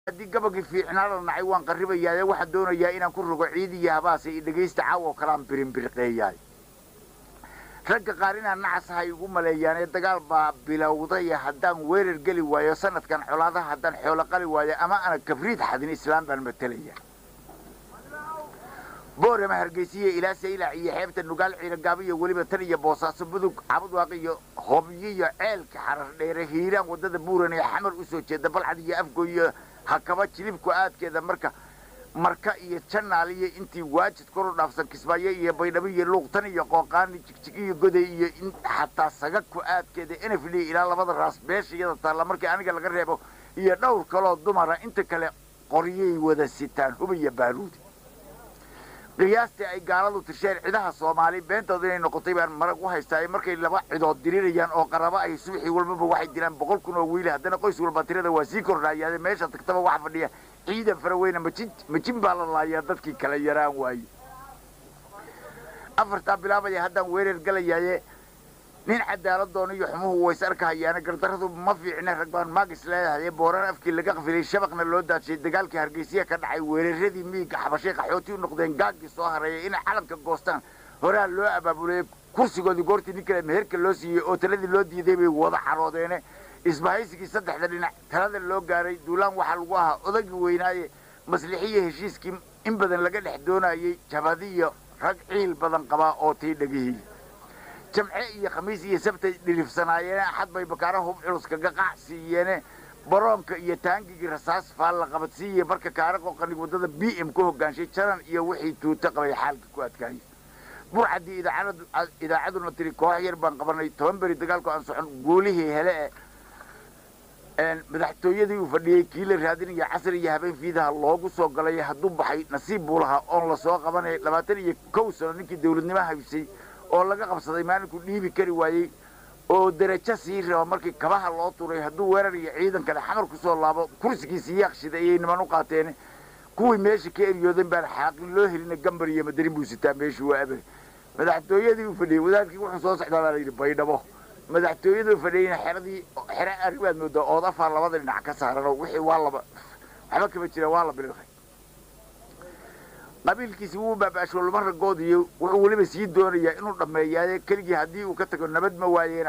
Haddii gabagii fiicnaa la nacay, waan qarribayaaye. Waxaan doonayaa inaan ku rogo ciid iyo habaase. I dhegaysta, caaw oo kaleaan birinbiriqeeyaay. Ragga qaar inaan nacasahay igu maleeyaane. Dagaal baa bilowday, haddaan weerar geli waayo sanadkan colaadaha, haddaan xoolo qali waayo ama ana kabriid xadin, islaam baan matalaya. Boorama, Hargeysiya, ilaa Saylac iyo xeebta Nugaal, Ciiragaabo iyo weliba tan iyo Boosaaso, Mudug, Cabudwaaq iyo Hobyo iyo Ceelka Xarar Dheere, Hiiraan, waddada Buuran ee Xamar u soo jeeda, Balcad iyo Afgoy iyo Hakaba, Jilibku aadkeeda, marka Marka iyo Janaal iyo intii Waajid kor u dhaafsan, Kismaayo iyo Baydhabo iyo Luuqtan iyo Qooqaani, Jigjig iyo Goday iyo in xataa Sagaku aadkeeda, NFD ilaa labada raas beesha iyada taalla markii aniga laga reebo iyo dhowr kaloo dumara, inta kale qoryay wada sitaan, hub iyo baaruudi. Qiyaastii ay gaaladu tirsheen cidaha Soomaali beentooda inay noqotay baan marag u haystaa. Markay laba cidood dirirayaan oo qarabo ay, subaxii walbaba waxay dilaan 100,000 oo wiil. Haddana qoys walba tirada waa sii kordhayaade. Meesha tagtaba waxa fadhiya ciidan faraweyne. Majin majin baa la laayaa, dadkii kala yaraan waaye. Afartaa bilaabaya haddaan weerar galayaaye. Nin cadaalad doona iyo xumuhu ways arkahayaane. Gardarradu ma fiicne, rag baan maagis leedahay. Booraan afkii laga qafilay, shabaqna loo daadshay, dagaalkii Hargeysiya ka dhacay, weeraradii miyiga Xabashay qaxooti u noqdeen, gaaggii soo hareeyay inay calanka goostaan horaa loo abaabulay. Kursigoodii goortii nin kale meherka loo siiyey oo taladii loo diiday bay wada caroodeene. Isbahaysigii saddexda dhinac talada loo gaaray, duulaan waxaa lagu ahaa odagii weynaaye. Maslixiyo heshiiskii in badan laga dhex doonayey, jabadiyo rag ciil badan qabaa oo tii dhegihii Jamce iyo Khamiis iyo Sabtay dhirifsanaayeene. Axad bay bakaara hub culus kaga qac siiyeene, baroonka iyo taangigii rasaas faalla qabadsiiye. Marka kaara qoqanig waddada B M ku hoggaanshay, jaran iyo wixii tuuto qabay xaalka ku adkaayay. Burcaddii idaacaduna tiri koox yar baan qabanay, 10 beri dagaalku aan socon guulihii hele e madaxtooyadii uu fadhiyey kii la raadinaya casri iyo habeen fiidaha loogu soo galay. Hadduu baxay nasiib buu lahaa oon la soo qabanay. 21 sano ninkii dawladnimo haysay oo laga qabsaday, maalinku dhiibi kari waayey oo derajo sii raba markii kabaha loo turay, hadduu weerar iyo ciidan kale Xamar ku soo laabo, kursigiisii Yaaqshida ayay niman u qaateen. Kuwii meesha ka eryoodan baan xaaqin loo helina, gambar iyo madarin buu sitaa, meeshii waa aber. Madaxtooyadii uu fadhiyey wadaadkii wuxuu soo socdaa baa la yidhi Baydhabo. Madaxtooyadii uu fadhiyeyna xeradii xere arri baad moodaa, ood afar labada dhinac ka saaranoo wixii waa laba waxba kama jira, waa la bilqay. Qabiilkiisi wuu baaba'asho luma ragoodiyo, wuxuu weliba sii doonayaa inuu dhammeeyaaye. Keligii haddii uu ka tago nabad ma waayeen.